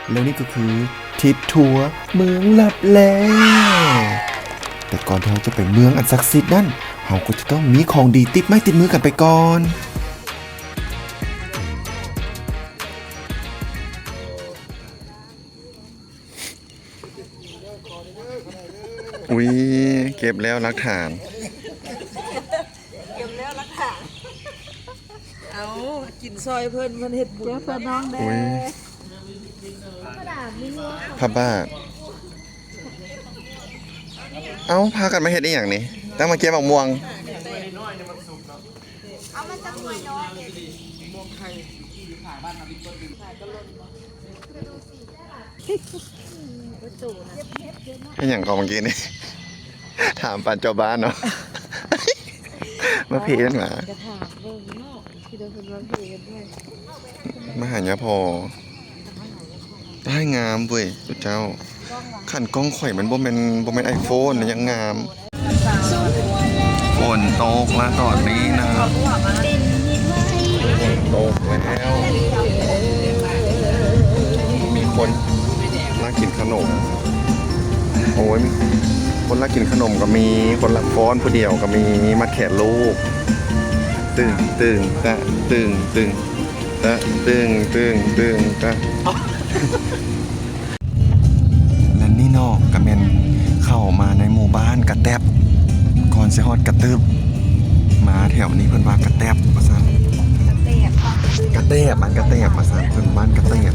ແລະນີ້ກໍຄືທຣິບທົວເມືອງລັບແລ. ແຕ່ກ່ອນທີ່ເຮົາຈະໄປເມືອງອັນສັກສິດນັ້ນ, ເຮົາກໍຈະຕ້ອງມີຂອງດີຕິດໄມ້ຕິດມືກັນໄປກ່ອນ. ອຸ້ຍ ເກັບແລ້ວຫຼັກຖານ. ເກັບແລ້ວຫຼັກຖານ. ເອົາ ກິນຊ່ອຍເພິ່ນ, ເພິ່ນເຮັດບຸນ. ເກັບຊ່ອຍນ້ອງແດ່. ອຸ້ຍ ພະບາດ. ເອົ້າ ພາກັນມາເຮັດອີ່ຫຍັງນີ້? ຕັ້ງມາເກັບໝາກມ່ວງ. ເອົາມາຈັກໜ່ວຍນ້ອຍ. ເຮັດຫຍັງເກາະເມື່ອກີ້ນີ້? ຖາມປານເຈົ້າບ້ານເນາະ. ມາເພເປັນຫວາ? ກະຖາມເບິ່ງເນາະ ທີ່ເດີເພິ່ນມາເພເປັນ. ມາຫາຍາພໍ່. ອ້າຍ ງາມເວີຍເຈົ້າ. ຄັນກ້ອງຂ້ອຍມັນບໍ່ແມ່ນ ບໍ່ແມ່ນໄອໂຟນນະ ຍັງງາມ. ຝົນຕົກລະຕອນນີ້ນະ. ຝົນຕົກແລ້ວ. ມີຄົນລາກກິນຂະໜົມ. ໂອ້ຍ ມີຄົນລາກກິນຂະໜົມກໍມີ, ຄົນລາກຟ້ອນຜູ້ດຽວກໍມີ, ມັດແຂນລູກ. ຕຶງ ຕຶງ ຕະ ຕຶງ ຕຶງ ຕະ ຕຶງ ຕຶງ ຕຶງ ຕະ. ແລະນີ້ເນາະ ກະແມ່ນເຂົ້າມາໃນໝູ່ບ້ານກະແຕັບ ກ່ອນຊິຮອດກະຕຶບ. ມາແຖວນີ້ເພິ່ນວ່າກະແຕັບວ່າຊັ້ນ. ກະແຕັບ ກະແຕັບ ບ້ານກະແຕັບວ່າຊັ້ນ, ເພິ່ນບ້ານກະແຕັບ.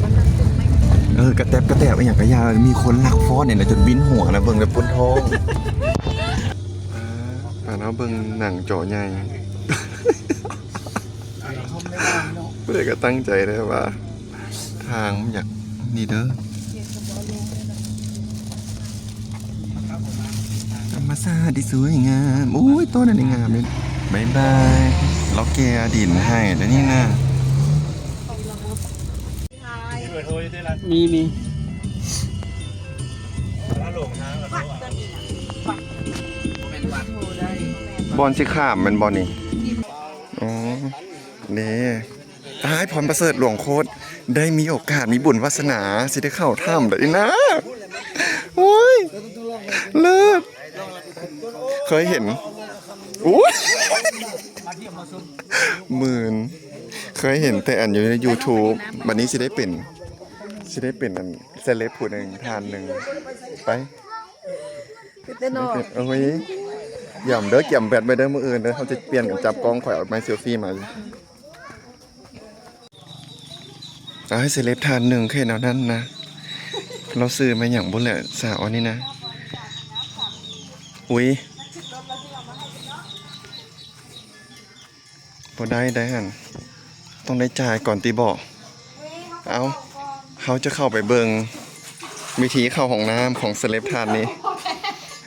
ເອີ ກະແຕັບ ກະແຕັບ ອີ່ຫຍັງກະຢ່າ, ມີຄົນລັກຟ້ອນນີ້ນະ ຈົນວິນຫົວນະ, ເບິ່ງແລ້ວປົວທ້ອງ. ອ່າ ປານເຮົາເບິ່ງໜັງຈໍໃຫຍ່. ຜູ້ໃດກໍຕັ້ງໃຈໄດ້ວ່າ ທາງມັນຢາກນີ້ເດີ ທຳມະຊາດທີ່ສວຍງາມ. ໂອ້ຍ ຕົ້ນອັນນີ້ງາມເດ້. ບາຍບາຍ. ລາວແກ່ດິນໃຫ້ແລ້ວນີ້ນະ. ມີ ມີ. ບ່ອນຊິຂ້າມແມ່ນບໍ່ນີ້? ອໍ ນີ້. ອ້າຍ ພອນປະເສີດຫຼວງໂຄດ ໄດ້ມີໂອກາດ ມີບຸນວາສະໜາ ຊິໄດ້ເຂົ້າຖ້ຳໄດ້ນະ. ໂອ້ຍ ເລີດ. ເຄີຍເຫັນ ໂອ້ຍ ໝື່ນ ເຄີຍເຫັນແຕ່ອັນຢູ່ໃນຢູທູບ. ບັດນີ້ຊິໄດ້ເປັນ ຊິໄດ້ເປັນອັນເຊເລັບຜູ້ໜຶ່ງ ທ່ານໜຶ່ງ. ໄປ ໂອ້ຍ ຢ້ຳເດີ ກຽມແບັດໄວ້ເດີ ມື້ອື່ນເດີ ເຮົາຈະປ່ຽນກັນຈັບກ້ອງ ຂ້ອຍເອົາໄມ້ເຊລຟີມາຢູ່. ອ້າຍ ເຊເລັບທ່ານໜຶ່ງເຫັນແນວນັ້ນນະ. ລາວຊື່ແມ່ນຫຍັງບໍ່ແຫຼະ ສາວອັນນີ້ນະ. ອຸ້ຍ ບໍ່ໄດ້ໄດຫັ້ນ ຕ້ອງໄດ້ຈ່າຍກ່ອນຕິເບາະ. ເອົ້າ ເຮົາຈະເຂົ້າໄປເບິ່ງວິທີເຂົ້າຫ້ອງນ້ຳຂອງເຊເລັບທ່ານນີ້.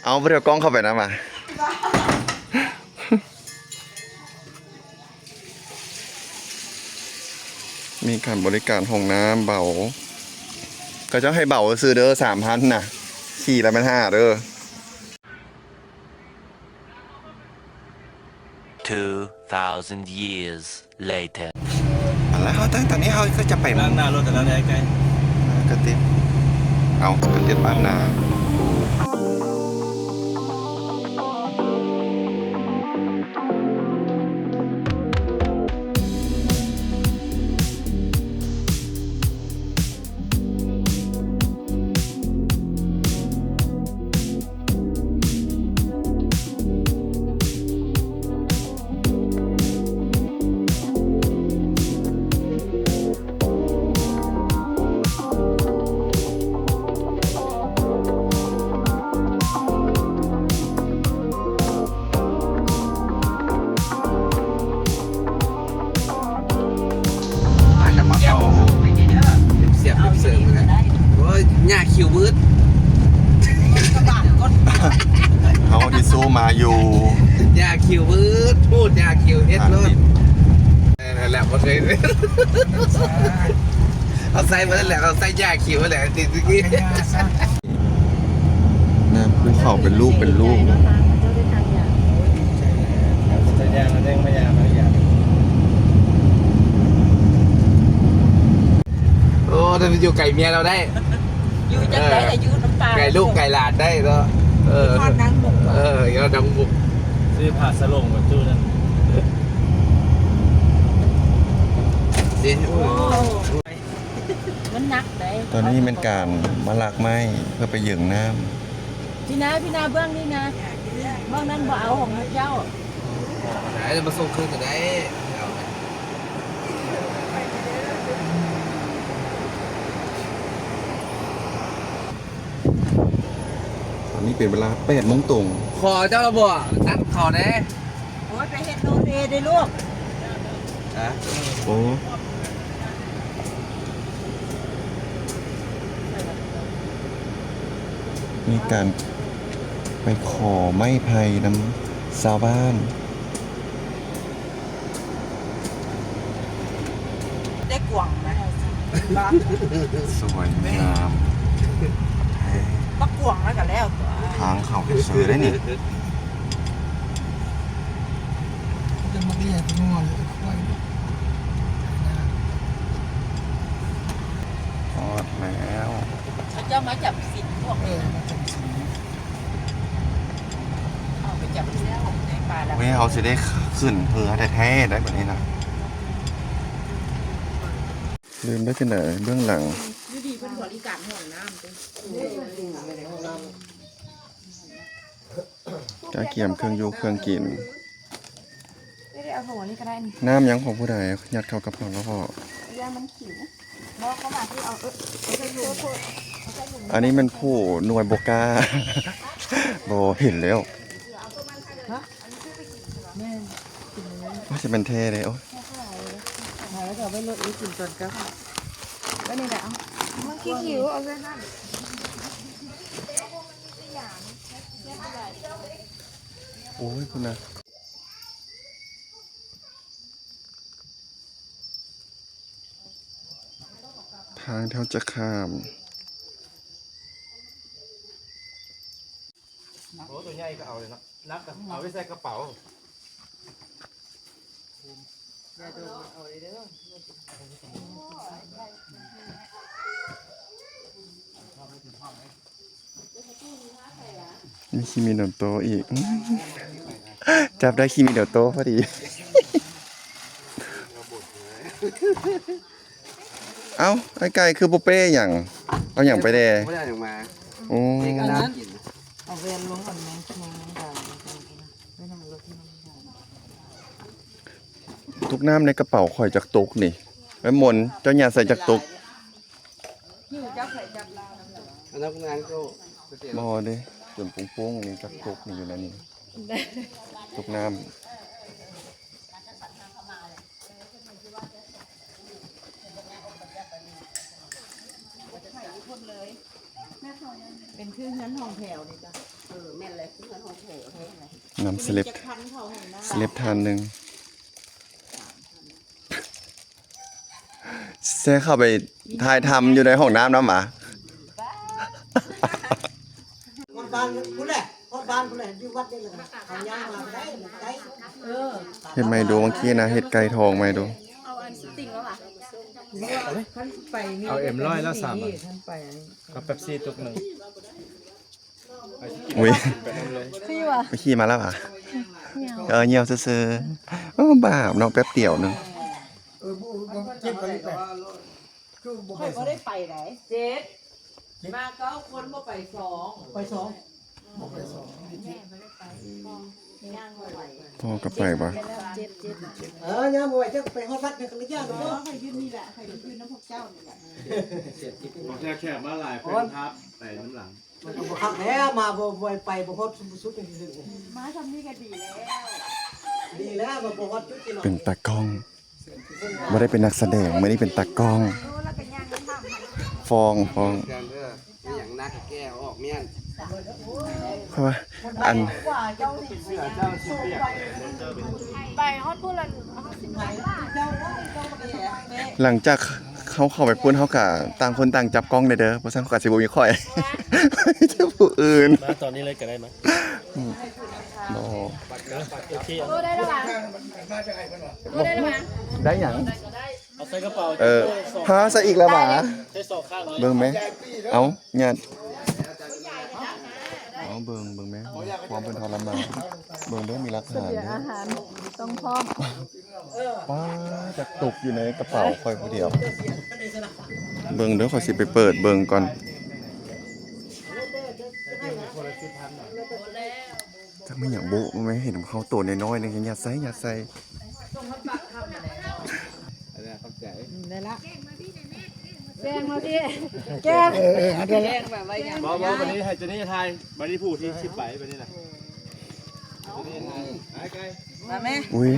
ເອົາ ບໍ່ໄດ້ເອົາກ້ອງເຂົ້າໄປນຳຫວາ? ມີການບໍລິການຫ້ອງນ້ຳເບົາ. ເຂົາເຈົ້າໃຫ້ເບົາຊື່ເດີ ສາມພັນນະ. ຂີ່ແລ້ວແມ່ນຫ້າເດີ. Two thousand years later. ເອົາລະ ເຮົາ ຕອນນີ້ເຮົາກໍຈະໄປ ລ້າງໜ້າລົດແລ້ວໃດ໋. ກະຕິດ ເອົາ ກະຕິດປາດໜ້າ. ອາດຈະມາເອົາເລັບສຽບເລັບເສີມແຫຼະ. ໂອ້ຍ ຫຍ້າຂຽວວືດ. ເຮົາທີ່ສູ້ມາຢູ່ ຫຍ້າຂຽວວືດ ພູດຫຍ້າຂຽວເຮັດໂລດ. ນັ້ນແຫຼະ ບໍ່ເຄີຍ ເອົາໃສ່ໝົດແຫຼະ ເອົາໃສ່ຢາຂຽວແຫຼະ ຕິດກີ້ ນະ ພູເຂົາເປັນລູກເປັນລູກ. ໂອ້ ແຕ່ໄປຢູ່ໄກເມຍລາວໄດ້ ຢູ່ຈັ່ງໃດກໍຢູ່ນຳປ້າ ໄກລູກໄກຫຼານໄດ້ເນາະ. ເອີ ທອດນາງບົກ ເອີ ຢູ່ນາງບົກ ຊື້ຜ້າສະໂຫຼງມາຈຸນັ້ນ ໂອ້ ມັນໜັກເດ້. ຕອນນີ້ແມ່ນການມາລາກໄມ້ເພື່ອໄປເຢິງນ້ຳ. ພີ່ນາ ພີ່ນາ ເບື້ອງນີ້ນະ ເບື້ອງນັ້ນບໍ່ເອົາຂອງເຈົ້າ. ໄດ້ ມາສົ່ງຄືນກໍໄດ້. ຕອນນີ້ເປັນເວລາແປດໂມງຕົງ. ຂໍເຈົ້າລະບໍ່ ຕັດເຂົາແດ່. ໂອ້ຍ ໄປເຮັດໂນເວເດ້ລູກ. ຮະ? ໂອ້ ມີການໄປຂໍໄມ້ໄຜ່ນຳຊາວບ້ານ. ໄດ້ກວາງນະ ສວຍງາມແທ້. ບັກກວາງແລ້ວກໍແລ້ວຕົວະ ທາງເຂົ້າໄປເຊີໄດ້ນີ້. ຈະມາເລີຍງົວເລີຍຄວາຍ. ຮອດແລ້ວ ເຂົາເຈົ້າມາຈຳສິນພວກ ເອີ ມາຈຳສິນ. ເອົາໄປຈັບແລ້ວໃນປ່າລະ. ເຮີ້ຍ ເຮົາຊິໄດ້ຂຶ້ນເຮືອແທ້ໆໄດ໋ບັດນີ້ນະ. ລືມໄດ້ຈັ່ງໃດເບື້ອງຫຼັງ ຢູ່ດີເພິ່ນບໍລິການຫ້ອງນ້ຳຕິ. ກະກຽມເຄື່ອງຢູ່ເຄື່ອງກິນ. ໄດ້ ໄດ້ເອົາຖົງອັນນີ້ກໍໄດ້ນີ້. ນ້ຳຫຍັງຂອງຜູ້ໃດ ຍັດເຂົ້າກະເປົາແລ້ວເພາະ ຢ້ານມັນຂິວ. ບໍ່ ເຂົ້າມາທີ່ເອົາ ເອີ ເອົາໃສ່ຖົງ ອັນນີ້ແມ່ນຜູ້ໜ່ວຍບໍ່ກ້າ ບໍ່ເຫັນແລ້ວ. ຮະ? ແມ່ນ ວ່າຊິແມ່ນແທ້ເດ້. ໂອ້ຍ ແລ້ວກໍໄວ້ລົດອີກກິນຕອນກັບ. ອັນນີ້ແຫຼະ ເອົາ ມັນຂິວ ເອົາໃສ່ຫັ້ນ. ໂອ້ຍ ພຸ້ນນະ. ທາງທີ່ເຮົາຈະຂ້າມ. ໂອ້ ຕົວໃຫຍ່ກໍເອົາເລີຍເນາະ ໜັກກໍເອົາໄວ້ໃສ່ກະເປົາ. ມີຂີ້ໝີ່ໜົນໂຕອີກ ຈັບໄດ້ຂີ້ໝີ່ໜົນໂຕພໍດີ. ເອົ້າ ອ້າຍໄກ່ຄືບໍ່ເປ້ຫຍັງ ເອົາຫຍັງໄປແດ່? ບໍ່ໄດ້ຫຍັງມາ. ໂອ້ ນີ້ກໍໜ້າກິນ. ເອົາແວ່ນລົງ ອັນແມງ ແມງດາ ໄວ້ນຳລົດ ແມງດາ. ຕຸກນ້ຳໃນກະເປົາຂ້ອຍຈັກຕຸກນີ້ ໄອ້ມົນ ເຈົ້າຫຍັດໃສ່ຈັກຕຸກ? ຫິວຈັບໃຜຈັບລາວນຳ. ອັນນັ້ນນາງໂຕ ບໍ່ເດ້ ຈົນປຸ້ງໆນີ້ ຈັກຕຸກນີ້ຢູ່ໃນນີ້ ຕຸກນ້ຳ. ເປັນຄືເຮືອນຫ້ອງແຖວນີ້ຈ້ະ. ເອີ ແມ່ນແຫຼະ ຄືເຮືອນຫ້ອງແຖວແທ້ແຫຼະ. ນຳເຊເລັບ ເຊເລັບທ່ານໜຶ່ງ ແຊເຂົ້າໄປຖ່າຍທຳຢູ່ໃນຫ້ອງນ້ຳນຳຫວາ? ຮອດບ້ານພຸ້ນແຫຼະ ຮອດບ້ານພຸ້ນແຫຼະ ຢູ່ວັດນີ້ແຫຼະ ເຂົາຍ່າງມາກໍໄດ້ ໄດ້. ເອີ ເຮັດໃໝ່ດູ ບາງທີນະ ເຮັດໄກ່ທອງໃໝ່ດູ. ເອົາອັນສະຕິງແລ້ວຫວາ? ຄັນໄປນີ້ ເອົາເອັມຮ້ອຍແລ້ວສາມອັນ ຄັນໄປອັນນີ້ ເອົາເປັບຊີຕຸກໜຶ່ງ. ອຸ້ຍ ໄປນຳເລີຍ ຄືຫວາ? ໄປຂີ່ມາແລ້ວຫວາ? ເອີ ຍ່ຽວຊື່ໆ. ໂອ້ ບາບເນາະ ແປັບດຽວໜຶ່ງ. ເອີ ບໍ່ ບໍ່ເກັບໄວ້ແປບ ຄືບໍ່ໄປ ຂ້ອຍບໍ່ໄດ້ໄປໃດ. ເຈັດ ມາເກົ້າຄົນ ບໍ່ໄປສອງ ໄປສອງ ບໍ່ໄປສອງ. ພໍ່ກໍໄປບໍ່? ເອີ ຍາມບໍ່ໄຫວ ເຈົ້າກໍໄປຮອດວັດເດີ ກັນລະຢ່າງເນາະ. ຂ້ອຍຢູ່ນີ້ແຫຼະ ຂ້ອຍຢູ່ນຳພວກເຈົ້ານີ້ແຫຼະ. ບາງເທື່ອແຂກມາຫຼາຍ ເພິ່ນພາໄປນຳຫຼັງ. ມັນກໍບໍ່ຄັກແລ້ວ ມາບໍ່ ບໍ່ໄປບໍ່ຮອດສຸດນີ້. ມາຊ່ຳນີ້ກໍດີແລ້ວ ດີແລ້ວ ມາບໍ່ຮອດຈຸດນີ້ເນາະ. ເປັນຕາກ້ອງ ບໍ່ໄດ້ເປັນນັກສະແດງ ມື້ນີ້ເປັນຕາກ້ອງ. ຟ້ອງ ຟ້ອງ ເຄື່ອງເດີ ມີຫຍັງໜັກແກ້ອອກແມ່ນ. ເພາະວ່າ ອັນ ໄປຮອດພຸ້ນລະ ເຮົາຊິໄປ. ຫຼັງຈາກເຮົາເຂົ້າໄປພຸ້ນ ເຮົາກະຕ່າງຄົນຕ່າງຈັບກ້ອງແດ່ເດີ ບໍ່ຊັ້ນເຂົາກະຊິບໍ່ມີຂ້ອຍ ຈັບຜູ້ອື່ນ. ມາຕອນນີ້ເລີຍກະໄດ້ມາ. ອືມ ບໍ່ ໂອ້ ໄດ້ລະຫວາ? ໄດ້ຫຍັງ? ເອົາ ເອີ ພາໃສ່ອີກແລ້ວຫວາ? ເບິ່ງແມ ເອົາ ຍາດ ເອົາ ເບິ່ງ ເບິ່ງແມ ຄວາມເພິ່ນທໍລະມານ ເບິ່ງເດີ ມີຫຼັກຖານເດີ ອາຫານຕ້ອງພ້ອມ. ປ້າ ຈັກຕົກຢູ່ໃນກະເປົາຂ້ອຍຜູ້ດຽວ. ເບິ່ງເດີ ຂ້ອຍຊິໄປເປີດເບິ່ງກ່ອນ. ຈັກແມ່ນຫຍັງບຸ ແມ່ເຫັນເຂົາໂຕນ້ອຍໆ ຍັງຍັດໃສ່ ຍັດໃສ່. ອືມ ໄດ້ລະ ແຈ້ງມາພີ່ ແກ້ມ ເອີ ເອີ ເອົາໄດ້ລະ ແຈ້ງແບບວ່າຫຍັງ ບໍ່ ບໍ່ ບັດນີ້ໃຫ້ເຈົ້ານີ້ຖ່າຍ ບັດນີ້ຜູ້ທີ່ຊິໄປ ບັດນີ້ນະ ມາແມ່ ອຸ້ຍ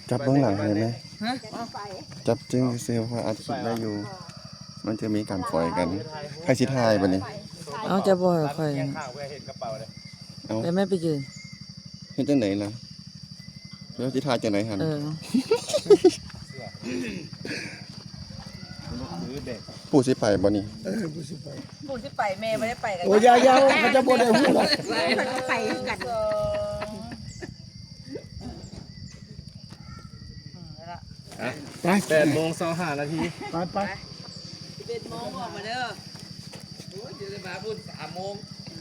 ຈັບເບື້ອງຫຼັງໃຫ້ແມ່ ຮະ ຈັບຈຶ່ງຊື່ໆ ເພາະວ່າອັດຄລິບໄວ້ຢູ່ ມັນຈະມີການຟອຍກັນ ໃຜຊິຖ່າຍບັດນີ້? ເອົາ ຈະບໍ່ໃຫ້ຂ້ອຍ ເອົາ ແລ້ວແມ່ໄປຢືນ ເຮັດຈັ່ງໃດລະ? ແລ້ວຊິຖ່າຍຈັ່ງໃດຫັ້ນ? ເອີ ຜູ້ຊິໄປບໍ່ນີ້? ເອີ ຜູ້ຊິໄປ ຜູ້ຊິໄປ ແມ່ບໍ່ໄດ້ໄປກັນ ໂອ້ ຢ່າໆ ເຂົາເຈົ້າບໍ່ໄດ້ຮູ້ດອກ ໄປຄືກັນ ອະ ໄປ ແປດໂມງຊາວຫ້ານາທີ ໄປ ໄປ ສິບເອັດໂມງອອກມາເດີ ໂອ້ຍ ດຽວຈະມາພຸ້ນສາມໂມງ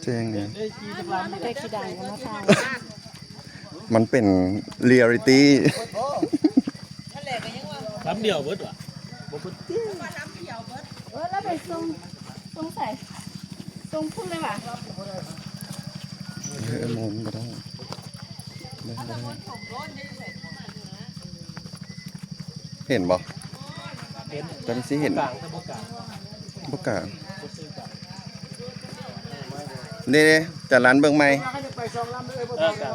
ແຈ້ງເລີຍ ແຕ່ຂີ້ດັງກໍມາຖ່າຍ ມັນເປັນເຣຍລິຕີ້ ລຳດຽວເບິດຫວາ ບໍ່ເບິດຕິ ເອີ ລະໄປສົ່ງ ສົ່ງໃສ ສົ່ງພຸ້ນເລີຍຫວາ ເອີ ໝູນບໍ່ໄດ້ ເຫັນບໍ່? ເຫັນ ຈັ່ງຊິເຫັນ ກາງ ແຕ່ບໍ່ກາງ ບໍ່ກາງ ບໍ່ຊື່ກາງ ເດ້ໆ ຈາລັນເບິ່ງໃໝ່ ເອີ ກາງ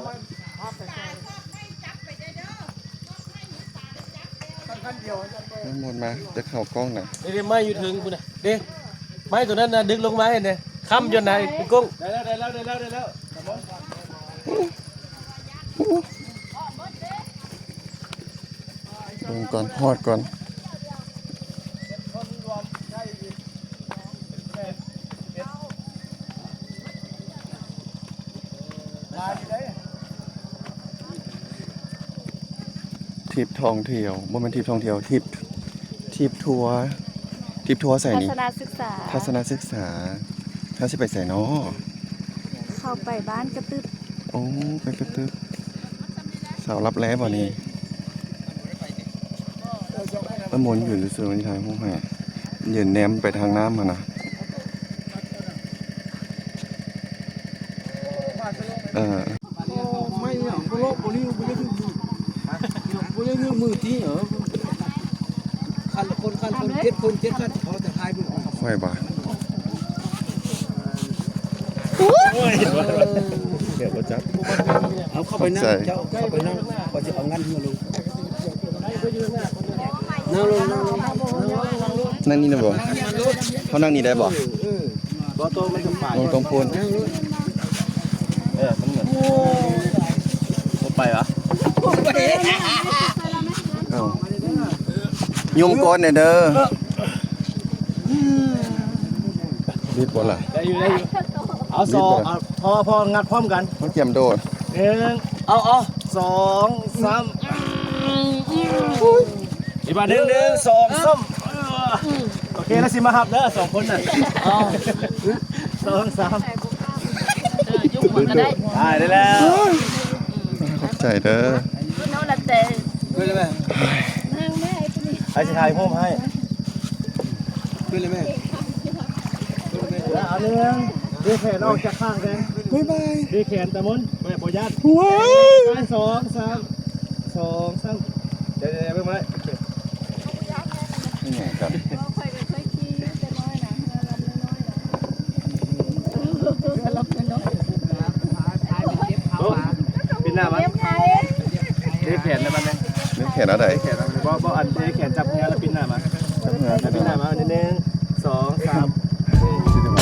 ໝູນມາ ຈະເຂົ້າກ້ອງນະ ເດ້ໆ ໄມ້ຢູ່ເທິງພຸ້ນນະ ເດ້ ໄມ້ຕົວນັ້ນນະ ດຶງລົງມາໃຫ້ແດ່ ຄ້ຳຢູ່ນະ ໄອ້ກຸ້ງ ໄດ້ແລ້ວ ໄດ້ແລ້ວ ໄດ້ແລ້ວ ໄດ້ແລ້ວ. ເບິ່ງກ່ອນ ຮອດກ່ອນ ທຣິບທ່ອງທ່ຽວ ບໍ່ແມ່ນທຣິບທ່ອງທ່ຽວ ທຣິບ ທຣິບທົວ ທຣິບທົວໃສນີ້? ທັດສະນະສຶກສາ ທັດສະນະສຶກສາ ເຮົາຊິໄປໃສນໍ? ເຂົ້າໄປບ້ານກະຕຶບ ໂອ້ ໄປກະຕຶບ ສາວລັບແລບໍ່ນີ້? ເອີ ໝູນຢືນຊື່ໆ ມັນຊິຖ່າຍຮູບໃຫ້ ຢືນແນມໄປທາງນ້ຳຫັ້ນນະ ເອີ. ໂອ້ ໄມ້ຫຍັງບໍ່ລອບບໍ່ລິ້ວບໍ່ໄດ້ຖືກມື ບໍ່ໄດ້ຖືກມືຕິ ເອີ ຄັນລະຄົນ ຄັນລະຄົນ ເຈັດຄົນ ເຈັດຄັນ ເຂົາຈະຖ່າຍເບິ່ງ ຂ້ອຍບໍ່ ໂອ້ຍ ດຽວບໍ່ຈັບ ເອົາເຂົ້າໄປນັ່ງ ເຈົ້າເຂົ້າໄປນັ່ງ ຂ້ອຍຊິເອົາງັດເຮືອລົງ ນັ່ງລົງ ນັ່ງລົງ ນັ່ງນີ້ໄດ້ບໍ່? ເຮົານັ່ງນີ້ໄດ້ບໍ່? ເອີ ບໍ່ ໂຕມັນຈະໄປ ລົງຕົງພຸ້ນ ເອີ ມັນເໝືອນ ບໍ່ໄປຫວາ? ເອົ້າ ຍຸງກ້ອນແດ່ເດີ ບິດບໍ່ລະ? ໄດ້ຢູ່ ໄດ້ຢູ່ ເອົາ ສອງ ບິດບໍ່ລະ? ເອົາ ພໍ ພໍ ງັດພ້ອມກັນ ມັນກຽມໂດດ ໜຶ່ງ ເອົາ ເອົາ ສອງ ສາມ ອີກບາດໜຶ່ງ ໜຶ່ງ ສອງ ສາມ ໂອເຄ ລະຊິມາຮັບເດີ ສອງຄົນນະ ເອົາ ສອງ ສາມ ເອີ ຍຸກມັນກໍໄດ້ ໄດ້ ໄດ້ແລ້ວ ຂອບໃຈເດີ ເນາະ ລະແຕ່ ໄປຊິຖ່າຍຮູບໃຫ້ ຂຶ້ນເລີຍແມ່ ເອົາ ໜຶ່ງ ເດແຂນອອກຈາກຂ້າງແດ່ ບາຍບາຍ ເດແຂນຕາມົນ ບໍ່ ບໍ່ຢ້ານ ວ້າຍ ສອງ ສາມ ສອງ ສາມ ເດ ເດ ເບິ່ງມາ ນີ້ຫຍັງກັນ ຂ້ອຍກໍເຄີຍຂີ່ຢູ່ແຕ່ນ້ອຍນະ ເຮືອລຳນ້ອຍໆນະ ເຮືອລຳນ້ອຍໆ ໂອ້ ປິ່ນໜ້າມາ ເດແຂນນະບັດນີ້ ເດແຂນອັນໃດ? ເດແຂນ ບໍ່ ບໍ່ ອັນ ເດແຂນຈັບເຮືອລະປິ່ນໜ້າມາ ຈັບເຮືອ ປິ່ນໜ້າມາ ໜຶ່ງ ສອງ ສາມ ເ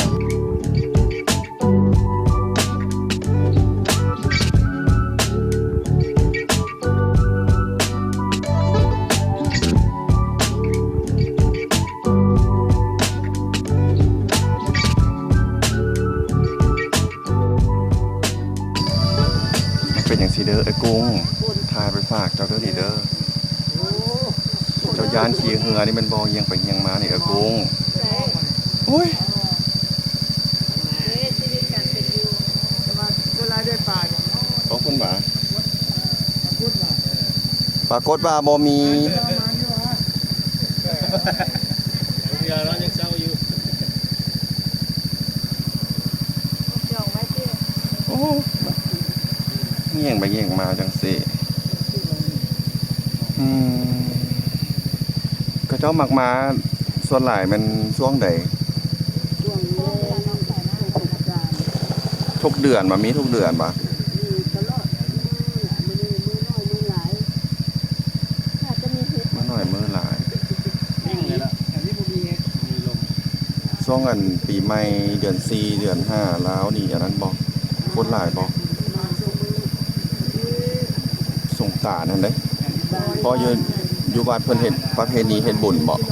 ປັນຈັ່ງຊີ້ເດີ ອ້າຍກຸ້ງ ຖ່າຍໄປຝາກເຈົ້າເດີນີ້ເດີ ເຈົ້າຢ ການຂີ່ເຮືອນີ້ແມ່ນບໍ່ ຍ່ຽງໄປຍ່ຽງມານີ້ ອາກຸ້ງ. ໂອ້ຍ ເດ້ ຊີວິດການເປັນຢູ່ ແຕ່ວ່າສ່ວນຫຼາຍໄດ້ປາຫຍັງເນາະ? ໂອ້ ເພິ່ນວ່າ ປາກົດວ່າ ປາກົດວ່າບໍ່ມີ. ເຮືອເນາະ ຍັງເຊົາຢູ່. ໂອ້ ແຍ່ງໄປແຍ່ງມາຈັ່ງຊີ້. ອືມ ເຂົາເຈົ້າມັກມາສ່ວນຫຼາຍແມ່ນຊ່ວງໃດ? ຊ່ວງ ທຸກເດືອນບໍ່? ມີທຸກເດືອນບໍ່? ມີຕະຫຼອດ ມື້ ມື້ໜ້ອຍມື້ຫຼາຍ ອາດຈະມີເຫັດ ມື້ໜ້ອຍມື້ຫຼາຍ. ນີ້ແຫຼະ ອັນນີ້ບໍ່ມີເຫັດ ມີລົມ. ຊ່ວງອັນປີໃໝ່ເດືອນສີ່ເດືອນຫ້າລາວນີ້ ອັນນັ້ນບໍ່? ຄົນຫຼາຍບໍ່? ສົງການຫັ້ນເດ້ ເພາະຢູ່ ຢູ່ບ້ານເພິ່ນເຮັດປະເພນີເຮັດບຸນບໍ່? ອືມ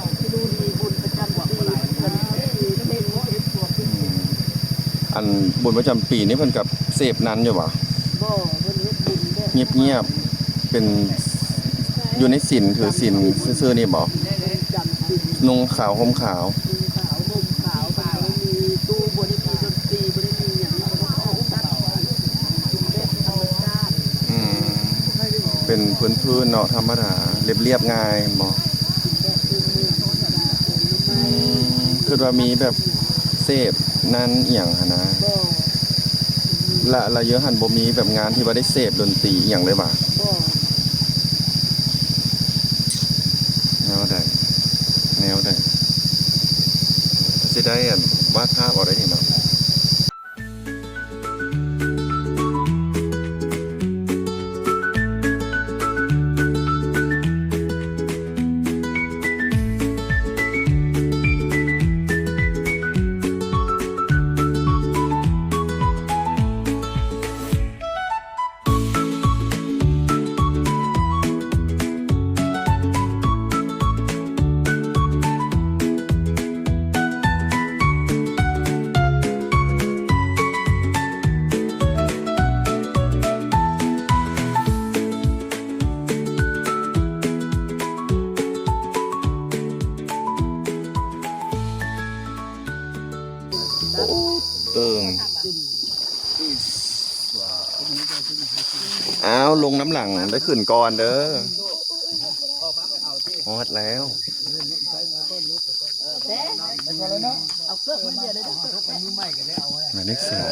ອັນບຸນປະຈຳປີນີ້ເພິ່ນກໍເສບນັ້ນຢູ່ບໍ່? ບໍ່ ເພິ່ນເຮັດບຸນແບບງຽບໆ ເປັນ ຢູ່ໃນສິນ ຖືສິນຊື່ໆນີ້ບໍ່? ນຸ່ງຂາວຫົ່ມຂາວ. ອືມ ເປັນພື້ນໆເນາະ ທຳມະດາ ລຽບໆງ່າຍແມ່ນບໍ່? ອືມ ຄິດວ່າມີແບບເສບນັ້ນອີ່ຫຍັງຫັ້ນນະ. ລະ ລະຢູ່ຫັ້ນບໍ່ມີແບບງານທີ່ວ່າໄດ້ເສບດົນຕີອີ່ຫຍັງເລີຍຫວາ? ແນວໃດ ແນວໃດ ຊິໄດ້ອັນວາດພາບເອົາໄດ້ນີ້ເນາະ. ໂອ້ ເຕີງ ອ້າວ ລົງນຳຫຼັງ ໄດ້ຂຶ້ນກ່ອນເດີ. ຮອດແລ້ວ ໝາຍເລກສອງ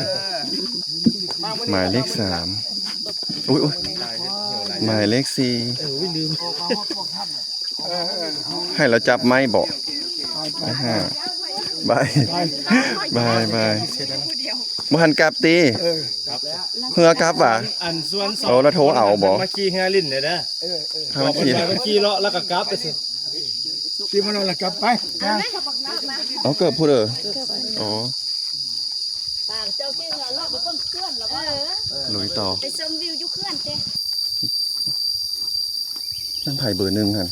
ໝາຍເລກສາມ ອຸ້ຍ ອຸ້ຍ ໝາຍເລກສີ່ ໃຫ້ລາວຈັບໄມ້ບໍ? ໄມ້ຫ້າ ບາຍ ບາຍ ບາຍ. ບໍ່ທັນກັບຕິ? ເຮືອກັບຫວາ? ອັນຊວນສອງ ໂອ້ ລະໂທເອົາບໍ? ມາຂີ່ເຮືອຫຼິ້ນເດີ ພາມາຂີ່ ມາຂີ່ເລາະ ລະກະກັບໄປຊິ ຂີ່ມາເລາະ ລະກັບໄປ. ເອົາເກີບຜູ້ເດີ? ອໍ ເຈົ້າຂີ່ເຮືອເລາະໄປເບິ່ງເຂື່ອນລະບໍ່? ລຸຍຕໍ່ ໄປຊົມວິວຢູ່ເຂື່ອນເຕ. ແມ່ນໃຜເບີໜຶ່ງຫັ້ນ?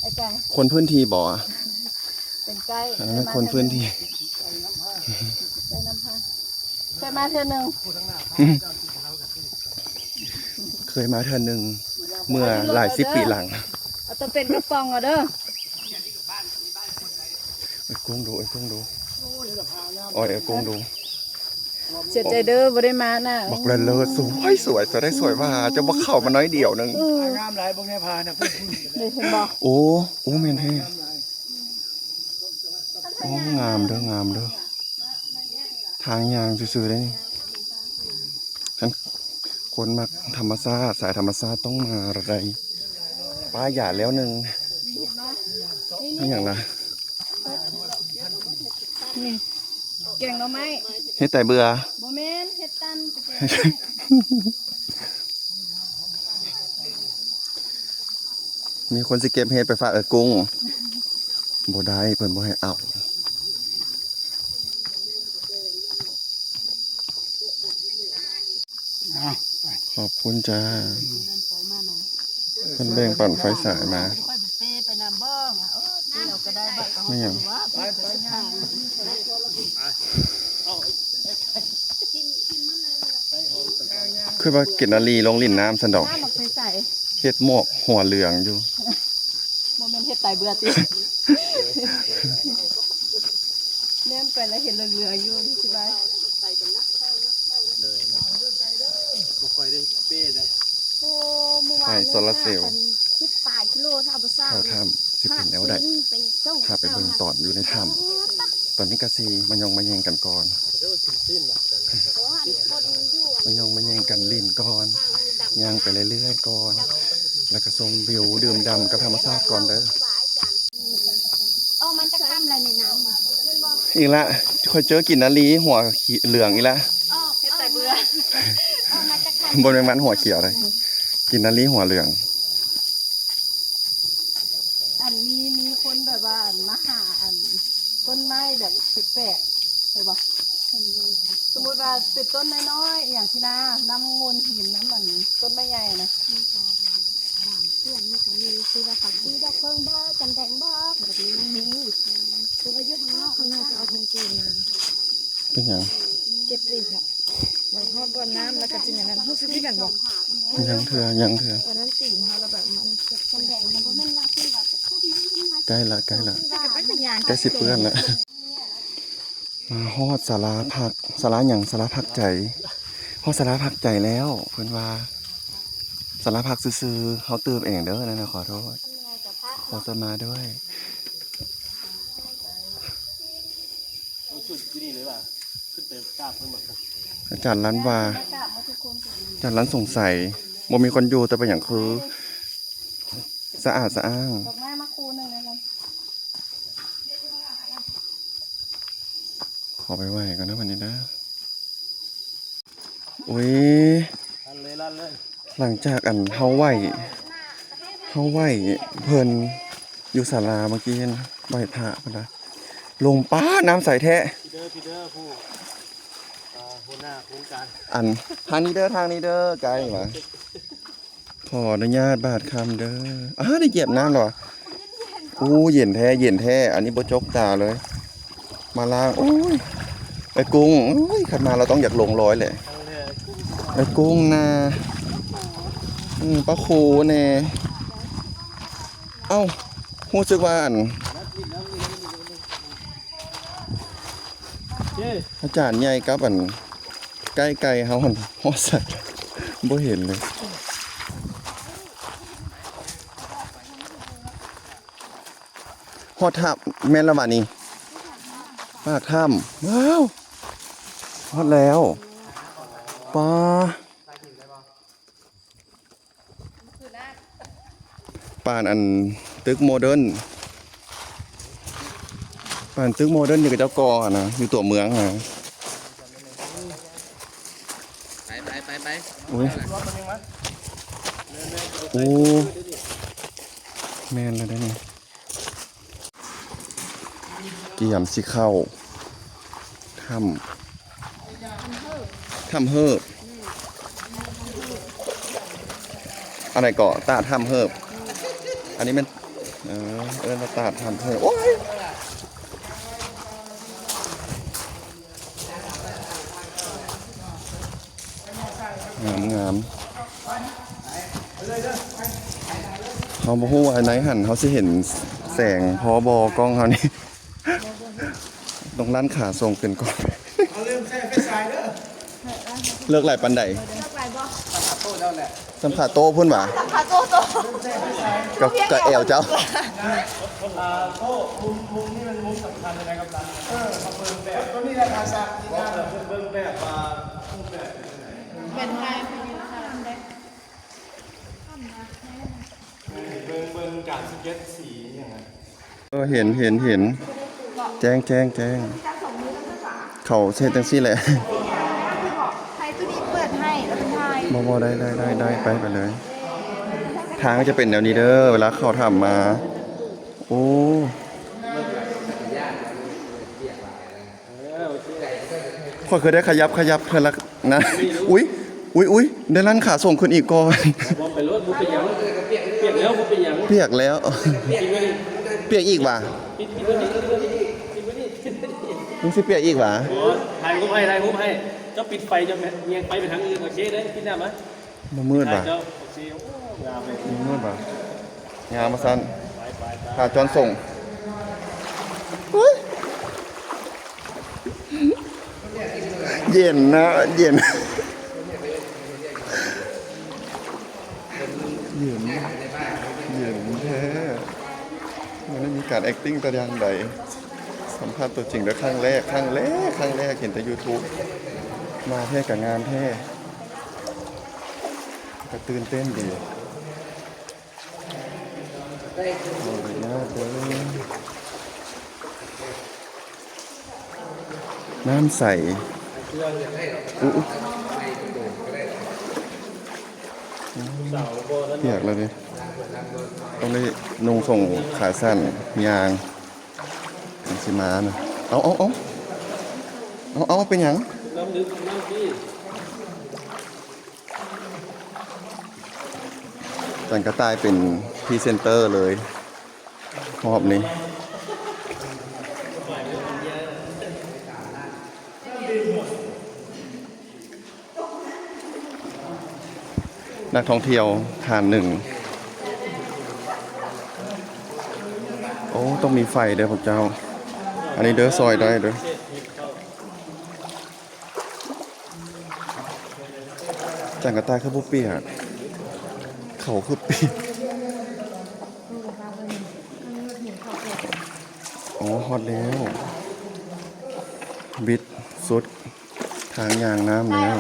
ໄອ້ໄກ່ ຄົນພື້ນທີ່ບໍ? ເປັນໄກ່ ອັນນັ້ນຄົນພື້ນທີ່ ໄກ່ນຳພາ ເຄີຍມາເທື່ອໜຶ່ງ ເຄີຍມາເທື່ອໜຶ່ງ ເມື່ອຫຼາຍສິບປີຫຼັງ. ເອົາແຕ່ເປັນກະປ໋ອງເອົາເດີ. ເອີຍກຸ້ງດູ ເອີຍກຸ້ງດູ ໂອ້ຍ ເອີຍກຸ້ງດູ. ເສຍໃຈເດີ ບໍ່ໄດ້ມານະ. ບັກເລີດໆ ສວຍ ສວຍ ສວຍໄດ້ສວຍວ່າ ເຈົ້າບໍ່ເຂົ້າມາໜ້ອຍດຽວໜຶ່ງ. ເອີ ງາມຫຼາຍ ເບິ່ງແນ່ພານະ ເຫັນບໍ່? ໂອ້ ໂອ້ ແມ່ນແທ້. ໂອ້ ງາມເດີ ງາມເດີ ທາງຍ່າງຊື່ໆເດ້ນີ້. ຄັນຄົນມັກທຳມະຊາດ ສາຍທຳມະຊາດຕ້ອງມາລະໄດ. ປ້າຢາແລ້ວໜຶ່ງ. ນີ້ຫຍັງລະ? ນີ້ ແກງໜໍ່ໄມ້ ເຫັດໄຕເບືອ. ບໍ່ແມ່ນ ເຫັດຕັນ ໄປແກງ. ມີຄົນຊິເກັບເຫັດໄປຝາກເອື້ອຍກຸ້ງ. ບໍ່ໄດ້ ເພິ່ນບໍ່ໃຫ້ເອົາ. ເອົາ ໄປ ຂອບຄຸນຈ້າ. ເພິ່ນແບ່ງປັນໄຟສາຍມາ. ຂ້ອຍໄປເປໄປນຳບໍ່? ເອີ ເປເອົາກະໄດ້ ບັດກະ ແມ່ນຫຍັງ? ຄືວ່າກິນນາລີລົງຫຼິ້ນນ້ຳຊັ້ນດອກ. ນ້ຳໝາກໃສໆ ເຮັດໝວກຫົວເຫຼືອງຢູ່. ບໍ່ແມ່ນເຮັດຕາຍເບື່ອຕິ? ແນມໄປແລ້ວເຫັນເຫຼືອງໆຢູ່ ຊິວ່າ ໂດຍ ບໍ່ຄ່ອຍໄດ້ເປ້ເດ້. ໂອ້ ມື້ວານນີ້ ໄຟໂຊລາເຊວ ສິບປາຍກິໂລ ຖ້າບໍ່ຊ້າ ເຂົ້າຖ້ຳ ຊິເປັນແນວໃດ ພາໄປເບິ່ງຕອນຢູ່ໃນຖ້ຳ. ຕອນນີ້ກະຊິມາຍ່ອງມາແຍ່ງກັນກ່ອນ ມາຍ່ອງມາແຍ່ງກັນຫຼິ້ນກ່ອນ ຍ່າງໄປເລື້ອຍໆກ່ອນ ແລ້ວກະຊົມວິວ ດື່ມດ່ຳກັບທຳມະຊາດກ່ອນເດີ. ອອກມາຈາກຖ້ຳແລ້ວນີ້ນະ ອີກລະ ຂ້ອຍເຈີກິນນາລີຫົວເຫຼືອງອີກລະ. ອອກ ເຮັດຕາຍເບື່ອ ອອກມາຈາກຖ້ຳ ບໍ່ແມ່ນມັນຫົວຂຽວເດ້ ກິນນາລີຫົວເຫຼືອງ. ອັນມີ ມີຄົນແບບວ່າ ອັນ ມາຫາ ອັນ ຕົ້ນໄມ້ແບບແປກໆ ເຫັນບໍ່? ສົມມຸດວ່າເປັນຕົ້ນນ້ອຍໆ ອີ່ຫຍັງຊີ້ນະ ນຳໂງ່ນຫີນ ນຳ ອັນ ຕົ້ນໄມ້ໃຫຍ່ນະ. ບາງເທື່ອມັນກະມີ ຄືວ່າເຂົາຈີດອກເພິ່ງບໍ່ ຈັນແດງບໍ່ ແບບນີ້ຍັງມີ. ຄືວ່າຢູ່ຂ້າງນອກ ຂ້າງນອກເຂົາເອົາທງຈີນມາ. ເປັນຫຍັງ? ເກັບໄວ້ ແລ້ວຮອດບ່ອນນ້ຳ ແລ້ວກະຊິອັນນັ້ນ ຮູ້ສຶກຄືກັນບໍ່? ຍັງເທື່ອ ຍັງເທື່ອ ຕອນນັ້ນຕີນເຮົາລະແບບມັນ ໃກ້ລະ ໃກ້ລະ ໃກ້ຊິເປື້ອນລະ. ມາຮອດສາລາພັກ ສາລາຫຍັງ? ສາລາພັກໃຈ. ຮອດສາລາພັກໃຈແລ້ວ ເພິ່ນວ່າສາລາພັກຊື່ໆ ເຮົາຕື່ມເອງເດີ ນັ້ນນະ ຂໍໂທດ ຂໍໂທດມາດ້ວຍ. ຈຸດຢູ່ນີ້ເລີຍວ່າ ຂຶ້ນໄປກາບເພິ່ນບໍ່? ອາຈານລັນວ່າ ອາຈານລັນສົງໄສ ບໍ່ມີຄົນຢູ່ ແຕ່ເປັນຫຍັງຄືສະອາດສະອ້າງ. ດອກໄມ້ມາຄູ່ໜຶ່ງແລ້ວກັນ ຂໍໄປໄຫວ້ກ່ອນເດີ ບັດນີ້ເດີ. ໂອ້ຍ ລັນເລີຍ ລັນເລີຍ. ຫຼັງຈາກອັນເຮົາໄຫວ້ ເຮົາໄຫວ້ເພິ່ນຢູ່ສາລາເມື່ອກີ້ຫັ້ນ ໄຫວ້ພະພຸ້ນນະ ລົງ ປາດ ນ້ຳໃສແທ້ ພີເດີ ພີເດີ ຜູ້ ເອີ ຫົວໜ້າໂຄງການ ອັນ ທາງນີ້ເດີ ທາງນີ້ເດີ ໄກຫວາ. ຂໍອະນຸຍາດບາດຄ່ຳເດີ. ອ້າ ໄດ້ຢຽບນ້ຳແລ້ວຫວາ. ໂອ້ ເຢັນແທ້ ເຢັນແທ້ ອັນນີ້ບໍ່ຈົກຕາເລີຍ. ມາລ້າງ ໂອ້ຍ ໄອ້ກຸ້ງ ໂອ້ຍ ຄັນມາລາວຕ້ອງຢາກລົງລອຍແຫຼະ. ໄອ້ກຸ້ງນາ ອືມ ປາໂຄແດ່. ເອົ້າ ຮູ້ສຶກວ່າອັນ ອາຈານໃຫຍ່ກັບອັນ ໄກ່ໄກ່ເຮົາຫັ້ນຮອດໃສ ບໍ່ເຫັນເລີຍ. ຮອດຖ້ຳແມ່ນແລ້ວຫວານີ້ ປາກຖ້ຳ. ວ້າວ ຮອດແລ້ວ ປາ ປານອັນຕຶກໂມເດີນ ປານຕຶກໂມເດີນທີ່ເຂົາເຈົ້າກໍ່ຫັ້ນນະ ຢູ່ຕົວເມືອງຫັ້ນນະ. ໄປ ໄປ ໄປ ໄປ ໂອ້ຍ ໂອ້ ແມ່ນແລ້ວເດ້ນີ້. ກຽມຊິເຂົ້າຖ້ຳ ຖ້ຳເຮີບ ອັນໃດເກາະ ຕາດຖ້ຳເຮີບ. ອັນນີ້ແມ່ນ ເອີ ເອີ້ນວ່າຕາດຖ້ຳເຮີບ. ໂອ້ຍ ງາມງາມ. ເຮົາບໍ່ຮູ້ວ່າໃນຫັ້ນເຮົາຊິເຫັນແສງພໍບໍ່ ກ້ອງເຮົານີ້ ຕ້ອງລັ່ນຂາສົ່ງຂຶ້ນກ່ອນ. ເອົາ ລືມໃສ່ໄຟສາຍເດີ. ເລິກຫຼາຍປານໃດ? ເລິກຫຼາຍບໍ່? ສ່ຳຂາໂຕ້ພຸ້ນຫວາ? ສ່ຳຂາໂຕ້ໂຕ ກະ ກະແອວເຈົ້າ. ອ່າ ໂຕ້ ມຸມ ມຸມນີ້ມັນມຸມສຳຄັນນະກັບຕັນ. ເອີ ເບິ່ງແບບ ໂຕນີ້ລະ ອາສາ ເບິ່ງແບບວ່າຮູບແບບເປັນຈັ່ງໃດ. ແມ່ນ ຖ່າຍ ເບິ່ງ ເບິ່ງການສະເກັດສີຫຍັງນະ. ເອີ ເຫັນ ເຫັນ ເຫັນ ແຈ້ງ ແຈ້ງ ແຈ້ງ. ເຂົາຊິເຮັດຈັ່ງຊີ້ແຫຼະ. ໃຫ້ໂຕນີ້ເປີດໃຫ້ ແລ້ວເພິ່ນຖ່າຍ. ບໍ່ ບໍ່ ໄດ້ ໄດ້ ໄດ້ ໄດ້ ໄປ ໄປເລີຍ. ທາງຈະເປັນແນວນີ້ເດີ ເວລາເຂົ້າຖ້ຳມາ. ໂອ້ ຂ້ອຍເຄີຍໄດ້ຂະຫຍັບ ຂະຫຍັບເທື່ອລະນະ. ອຸ້ຍ ອຸ້ຍ ອຸ້ຍ ໄດ້ລັ່ນຂາສົ່ງຂຶ້ນອີກກ່ອນ. ບອກໄປໂລດ ບໍ່ເປັນຫຍັງ ປຽກແລ້ວ ບໍ່ເປັນຫຍັງ ປຽກແລ້ວ. ປຽກອີກຫວາ? ປິດ ປິດໄວ້ນີ້ ປິດໄວ້ນີ້ ປິດໄວ້ນີ້. ມຶງຊິປຽກອີກຫວາ? ບໍ່ ຖ່າຍຮູບໃຫ້ ຖ່າຍຮູບໃຫ້. ເຈົ້າປິດໄຟ ເຈົ້າແຍງໄຟໄປທາງອື່ນ. ໂອເຄເດີ ປິດໜ້າມາ. ບໍ່ມືດຫວາ? ໂອເຄ ໂອ້ ງາມເລີຍ. ບໍ່ມືດຫວາ? ງາມວ່າຊັ້ນ. ໄປ ໄປ ໄ ຫາຈອນສົ່ງ. ເຢັນນະ ເຢັນ ເຢັນ ເຢັນແທ້. ບໍ່ໄດ້ມີການແອັກຕິງແຕ່ຢ່າງໃດ. ສຳພາດຕົວຈິງເດີ ຄັ້ງແລກ ຄັ້ງແລກ ຄັ້ງແລກ ເຫັນແຕ່ຢູທູບ. ມາແທ້ກະງາມແທ້ ກະຕື່ນເຕັ້ນດີ. ຂໍອະນຸຍາດເດີ. ນ້ຳໃສ. ອຸ ອຸ ປຽກແລ້ວເດ້. ຕ້ອງໄດ້ນຸ່ງສົ້ງຂາສັ້ນຍ່າງ ມັນຊິມານະ. ເອົາ ເອົາ ເອົາ ເອົາ ເອົາ ເປັນຫຍັງ? ຈັນກະຕ່າຍເປັນພຣີເຊັນເຕີເລີຍຮອບນີ້. ນັກທ່ອງທ່ຽວທ່ານໜຶ່ງ. ໂອ້ ຕ້ອງມີໄຟເດີພວກເຈົ້າ. ອັນນີ້ເດີ ຊ່ອຍໄດ້ເດີ. ຈັນກະຕ່າຍຄືບໍ່ປຽກ? ເຂົາຄືປຽກ. ອໍ ຮອດແລ້ວ. ບິດສຸດທາງຍ່າງນ້ຳແລ້ວ.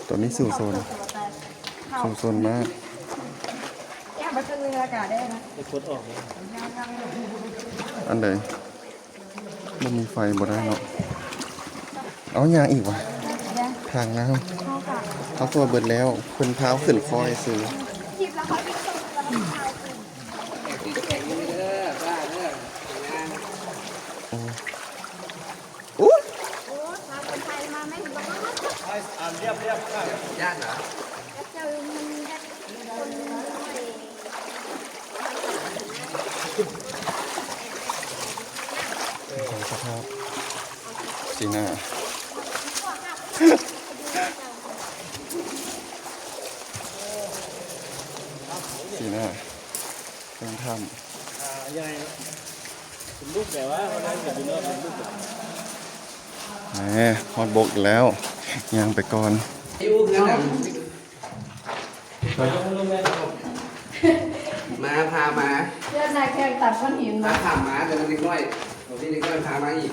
ໂຕນີ້ສູ້ຊົນ ສູ້ຊົນມາກ. ອັນໃດ? ບໍ່ມີໄຟບໍ່ໄດ້ເນາະ. ເອົາ ຍ່າງອີກຫວາ? ທາງນ້ຳ ເຮົາກະເອົາຕົວເບິດແລ້ວ ເພິ່ນພາຂຶ້ນຄ່ອຍຊື່. ໂອ້ ໂອ້ ເບິ່ງສະພາບສີໜ້າ ສີໜ້າເທິງຖ້ຳ. ຂາໃຫຍ່ເນາະ ເປັນລູກແບບວ່າ ເປັນລູກ ແໝ ຮອດບົກອີກແລ້ວ ຍ່າງໄປກ່ອນ. ມາ ພາມາ ເພື່ອນນາແຂ່ງຕັດກ້ອນຫີນມາ ພາມາ ແຕ່ເດັກນ້ອຍ ມີເດັກນ້ອຍພາມາອີກ.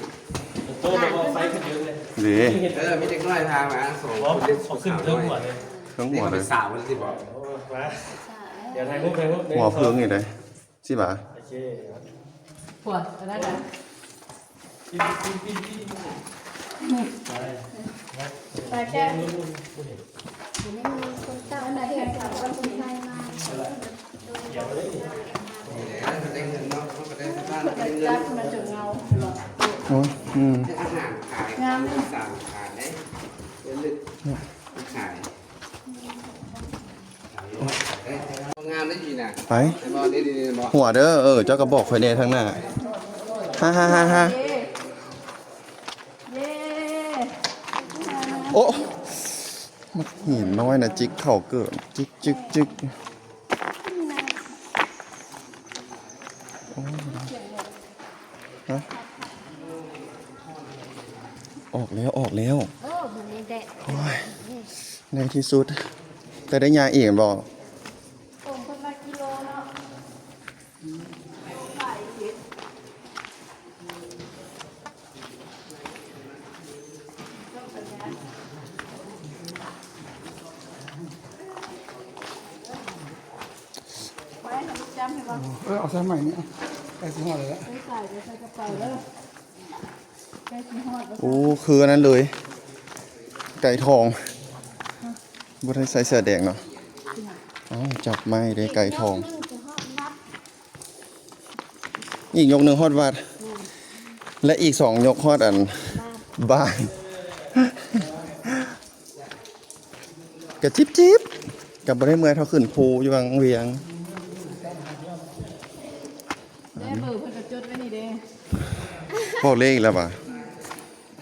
ໂຕ ເອົາໄຟຂຶ້ນເທິງເລີຍ ເດ້ ເອີ ມີເດັກນ້ອຍພາມາສອງຄົນ ເອົາຂຶ້ນເທິງຫົວເລີຍ ເທິງຫົວເລີຍ ສາວເລີຍຊິບອກ. ມາ ດຽວຖ່າຍຮູບ ຖ່າຍຮູບ ຫົວເພິ່ງອີກເດ້. ຊິບາ ໂອເຄ ພວກອັນນັ້ນນະ ໄປ ໄປແກະ ອັນໃດແຮງກວ່າຄົນໄທມາ ໂອ້ຍ ອືມ ອາຫານຂາຍ ງາມ ສາວຂາຍ ເປັນລຶກຂາຍ. ງາມໄດ້ດີນະ ໄປ ເຫັນບໍ່ ນີ້ໆໆ ເຫັນບໍ່ ຫົວເດີ. ເອີ ເຈົ້າກໍບອກຂ້ອຍແດ່ທາງໜ້າ ຮາໆໆໆ. ເຢ້ ໂອ້ ມັກຫີນນ້ອຍນະ ຈິກເຂົ້າເກີບ ຈິກໆໆ. ໂອ້ ຮະ ອອກແລ້ວ ອອກແລ້ວ. ໂອ້ ມື້ນີ້ແດດ ໂອ້ຍ ໃນທີ່ສຸດ ແຕ່ໄດ້ຍ່າງອີກແມ່ນບໍ່? ຕົງເພິ່ນວ່າກິໂລເນາະ. ໄວ້ໃຫ້ລູກຈ້ຳໃຫ້ບໍ່? ເອີ ເອົາໃສ່ໃໝ່ນີ້ ໃກ້ຊິຮອດແລ້ວ. ໃສ່ ໃສ່ກະເປົາເດີ ໃກ້ຊິຮອດແລ້ວ. ໂອ້ ຄືອັນນັ້ນເລີຍ ໄກ່ທອງ ບໍ່ໄດ້ໃສ່ເສື້ອແດງເນາະ. ເອົ້າ ຈັບໄມ້ໄດ້ໄກ່ທອງ. ອີກຍົກໜຶ່ງຮອດວັດ ແມ່ນ ແລະ ອີກສອງຍົກຮອດອັນ ບ້ານ ບ້ານ ກະຈິບໆ ກະບໍ່ໄດ້ເມື່ອຍເທົ່າຂຶ້ນພູຢູ່ວັງວຽງ. ແມ່ ເບີເພິ່ນກໍຈົດໄວ້ນີ້ເດ້. ເວົ້າເລກອີກແລ້ວຫວາ?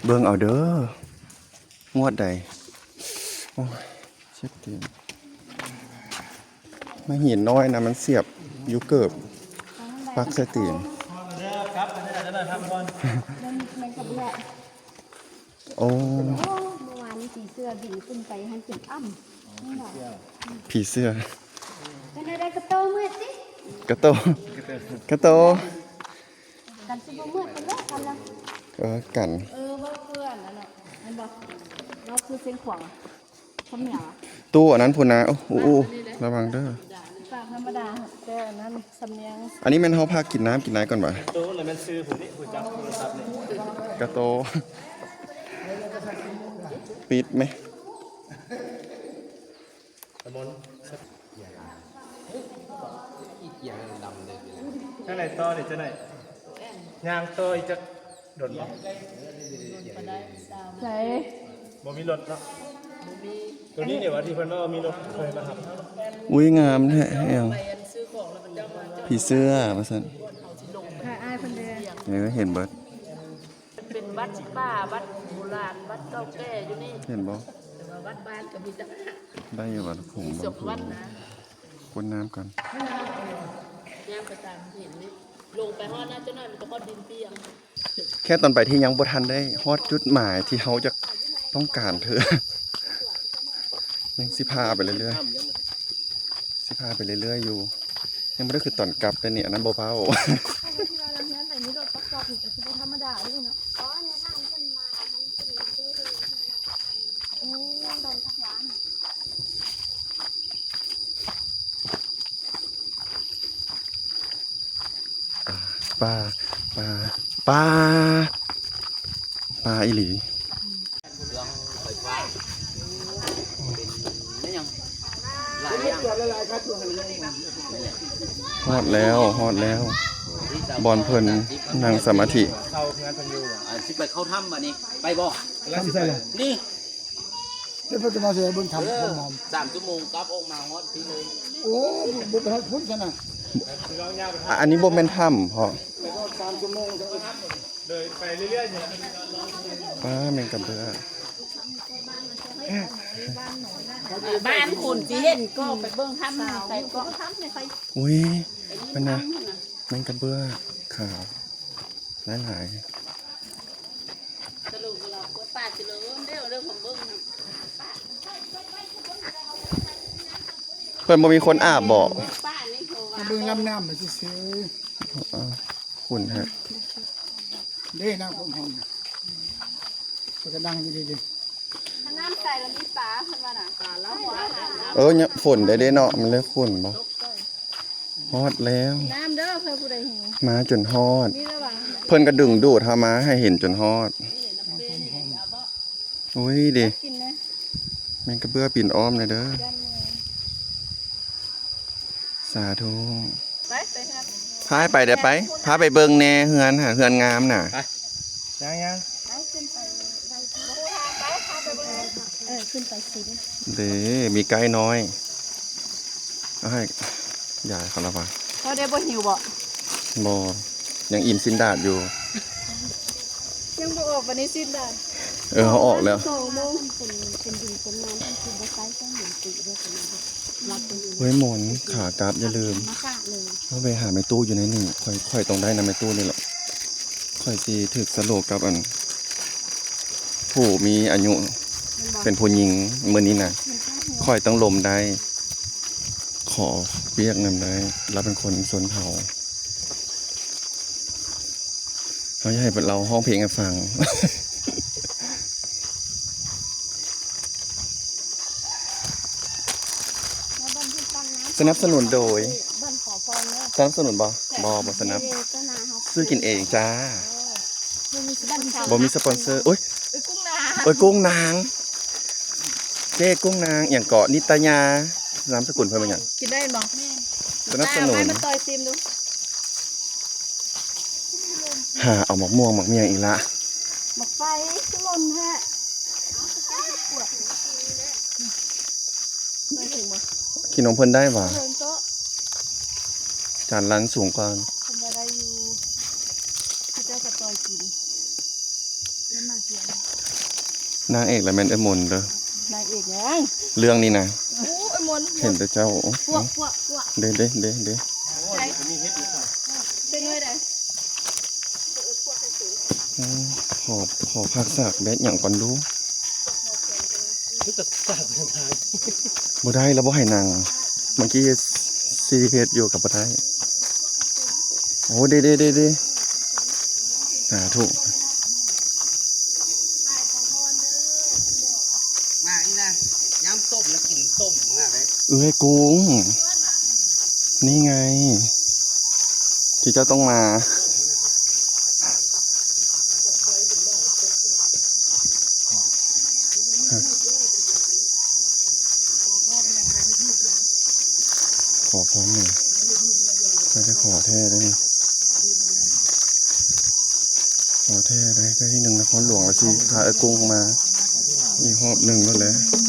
ເບິ່ງເອົາເດີ ງວດໃດ? ໂອ້ຍ ເຈັບຕີນ. ມາຫີນນ້ອຍນະ ມັນສຽບຢູ່ເກີບ ປັກໃສ່ຕີນ. ແມ່ນ ແມ່ນກະເບື້ອ. ໂອ້ ໂອ້ ເມື່ອວານນີ້ຜີເສືອບິນຂຶ້ນໄປຫັ້ນຈົນອ່ຳ. ຜີເສືອ ເປັນໄດ້ກະໂຕເມື່ອຍຕິ? ກະໂຕ ກະໂຕ ກັນຊິບໍ່ເມື່ອຍປານໃດກັນລະ. ເອີ ກັນ ເອີ ເວົ້າເພື່ອນນັ້ນນະ ແມ່ນບໍ່? ເວົ້າຄືຊຽງຂວາງ ຄຳເໜືອ ຕູ້ອັນນັ້ນພຸ້ນນະ. ໂອ້ ໂອ້ ລະວັງເດີ ປາກທຳມະດາ ແຕ່ອັນນັ້ນ ສຳນຽງ. ອັນນີ້ແມ່ນເຮົາພາກິນນ້ຳກິນໄລກ່ອນຫວາ? ໂຕ ແລ້ວແມ່ນຊື່ຜູ້ນີ້ ຜູ້ຈັບໂທລະສັບນີ້ ກະໂຕ ປິດແມະ ຕະມົນ. ທາງໃດຕໍ່ນີ້ ຈັ່ງໃດ? ຍ່າງຕໍ່ອີກຈັກດົນບໍ່? ໃສ? ບໍ່ມີລົດເນາະ. ໂຕນີ້ນີ້ຫວາ ທີ່ເພິ່ນວ່າມີລົດເຄີຍມາຮັບ. ອຸ້ຍ ງາມແທ້ ອີຫຍັງ? ຜີເສືອວ່າຊັ້ນ. ເອີ ເຫັນເບິດ. ເປັນວັດປ່າ ວັດໂບລານ ວັດເກົ່າແກ່ຢູ່ນີ້ ເຫັນບໍ່? ແຕ່ວ່າວັດບ້ານກໍມີຕ່າງຫາກ. ໄດ້ຢູ່ຫວາ? ຜົມ ມີສອງວັດນະ. ພົ່ນນ້ຳກ່ອນ ຍ່າງໄປຕາມເຫັນນີ້ ລົງໄປຮອດນັ້ນຈັກໜ້ອຍມັນກໍຮອດດິນປຽກ. ແຄ່ຕອນໄປທີ່ຍັງບໍ່ທັນໄດ້ຮອດຈຸດໝາຍທີ່ເຮົາຈະຕ້ອງການເທື່ອ ຍັງຊິພາໄປເລື້ອຍໆ ຊິພາໄປເລື້ອຍໆຢູ່. ຍັງບໍ່ໄດ້ຄືຕອນກັບເດ້ນີ້ ອັນນັ້ນບໍ່ເວົ້າ. ປາ ປາ ປາ ປາອີ່ຫຼີ. ເຄື່ອງໄຟຟ້າ ເປັນແມ່ນຫຍັງ ຫຼາຍຢ່າງ. ຮອດແລ້ວ ຮອດແລ້ວ ບ່ອນເພິ່ນນັ່ງສະມາທິ. ເຂົ້າເຮືອນເພິ່ນຢູ່ ອັນຊິໄປເຂົ້າຖ້ຳບັດນີ້ ໄປບໍ່? ຖ້ຳໃສລະ? ນີ້ ແລ້ວເພິ່ນຈະມາໃສ່ເບິ່ງຖ້ຳ. ເອີ ສາມຊົ່ວໂມງກັບອອກມາຮອດພີ້ເລີຍ. ໂອ້ ບໍ່ໄປຮອດພຸ້ນຊັ້ນນະ. ອາ ອັນນີ້ບໍ່ແມ່ນຖ້ຳເພາະ ສາມຊົ່ວໂມງ ເລີຍໄປເລື້ອຍໆ. ປ້າ ແມງກະເບື້ອ ບ້ານຄຸນຊິເຫັນກໍໄປເບິ່ງຖ້ຳໃສກໍ. ອຸ້ຍ ເພິ່ນນະ ແມງກະເບື້ອຂາວຫຼາຍໆ. ສະຫຼຸບແລ້ວເປີດປ່າຊິເລີເດີ ເລື່ອງຂອງເບິ່ງນະ. ເພິ່ນບໍ່ມີຄົນອາບບໍ່? ເບິ່ງລຳນ້ຳຊື່ໆ. ອາ ຂຸ້ນແທ້ເດ້ ນ້ຳຫອມໆ ເພິ່ນກໍນັ່ງຢູ່ດີໆ. ຖ້ານ້ຳໃສແລ້ວມີປາ ເພິ່ນວ່ານະ ປາລະຫົວ. ເອີ ຍາມຝົນໄດ້ເດ້ເນາະ ມັນເລີຍຂຸ້ນບໍ່? ຮອດແລ້ວ ນ້ຳເດີ ເພື່ອຜູ້ໃດຫິວ ມາຈົນຮອດ. ເພິ່ນກໍດຶງດູດເຮົາມາໃຫ້ເຫັນຈົນຮອດ. ໂອ້ຍເດ ແມງກະເບື້ອບິນອ້ອມແດ່ເດີ. ສາທຸ ໄປ ໄປເຮືອນ ພາໄປເດີໄປ ພາໄປເບິ່ງແດ່ເຮືອນ ຫາເຮືອນງາມນະ. ໄປ ຍ່າງໆ ໄປຂຶ້ນໄປ ເອີ ຂຶ້ນໄປຊິເດ້ ມີໄກ່ນ້ອຍ. ເອົາໃຫ້ ຢາຍເຂົາລະວ່າ ພໍໄດ້ບໍ່ຫິວບໍ່? ບໍ່ ຍັງອີ່ມຊີ້ນດາດຢູ່. ຍັງບໍ່ອອກປານນີ້ຊີ້ນດາດ. ເອີ ເຮົາອອກແລ້ວ ສອງໂມງ. ເປັນ ເປັນດິນເປັນນ້ຳ ເພິ່ນຄືບໍ່ໃຊ້ເຄື່ອງດົນຕີເດີ. ເຮີ້ຍ ມົນ ຂາກັບຢ່າລືມ ມາສາດເລີຍ ເຮົາໄປຫາແມ່ຕູ້ຢູ່ໃນນີ້. ຂ້ອຍ ຂ້ອຍຕ້ອງໄດ້ນຳແມ່ຕູ້ນີ້ແຫຼະ. ຂ້ອຍຊິຖືກສະໂລກັບອັນ ຜູ້ມີອາຍຸ ແມ່ນບໍ່? ເປັນຜູ້ຍິງມື້ນີ້ນະ ແມ່ນບໍ່? ຂ້ອຍຕ້ອງລົມໄດ້ ຂໍວຽກນຳໄດ້. ລາວເປັນຄົນຊົນເຜົ່າ ເຮົາຢາກໃຫ້ລາວຮ້ອງເພງໃຫ້ຟັງ. ສະໜັບສະໜູນໂດຍ ສະໜັບສະໜູນບໍ່? ບໍ່ ບໍ່ສະໜັບ. ຊື້ກິນເອງຈ້າ ບໍ່ມີສະປອນເຊີ. ໂອ້ຍ ເອີຍ ກຸ້ງນາງ ເອີຍ ກຸ້ງນາງ ເຈ້ກຸ້ງນາງ ອີ່ຫຍັງເກາະ ນິດຕະຍາ ນາມສະກຸນເພິ່ນວ່າຫຍັງ? ກິນໄດ້ບໍ່? ສະໜັບສະໜູນ. ຫາເອົາໝາກມ່ວງໝາກໝ້ຽງອີກລະ. ໝາກໄຟຄືຫຼົ່ນແທ້. ກິນຂອງເພິ່ນໄດ້ຫວາ? ຈານຫຼັງສູງກ່ອນ. ເພິ່ນວ່າໄດ້ຢູ່. ນາງເອກລະແມ່ນເອື້ອຍມົນເດີ ນາງເອກຫຍັງ ເລື່ອງນີ້ນະ ໂອ້ຍ ມົນ ເຫັນແຕ່ເຈົ້າ ພວກ ພວກ ພວກ ເດ້ ເດ້ ເດ້ ເດ້ ໃສ່ ເປັນໜ່ວຍໃດ ອືມ ຂໍ ຂໍຜັກສາກແບດຫຍັງກ່ອນດູ. ຄືຈະສາກເປັນທາງ ບໍ່ໄດ້ ລາວບໍ່ໃຫ້ນັ່ງ ເມື່ອກີ້ຊິເຮັດຢູ່ກໍບໍ່ໄດ້. ໂອ້ ເດ້ ເດ້ ເດ້ ເດ້ ສາທຸ. ມາອີກນະ ຍາມຕົ້ມລະກິນຕົ້ມມາເດ້ ເອື້ອຍກຸ້ງ ນີ້ໄງ ທີ່ເຈົ້າຕ້ອງມາ. ຂໍພອນໜຶ່ງ ຂ້ອຍໄດ້ຂໍແທ້ເດ້ນີ້ ຂໍແທ້ເດ້ ໄດ້ທີໜຶ່ງນະຄອນຫຼວງ ລະຊິພາເອື້ອຍກຸ້ງມາອີກຮອບໜຶ່ງໂລດແຫຼະ.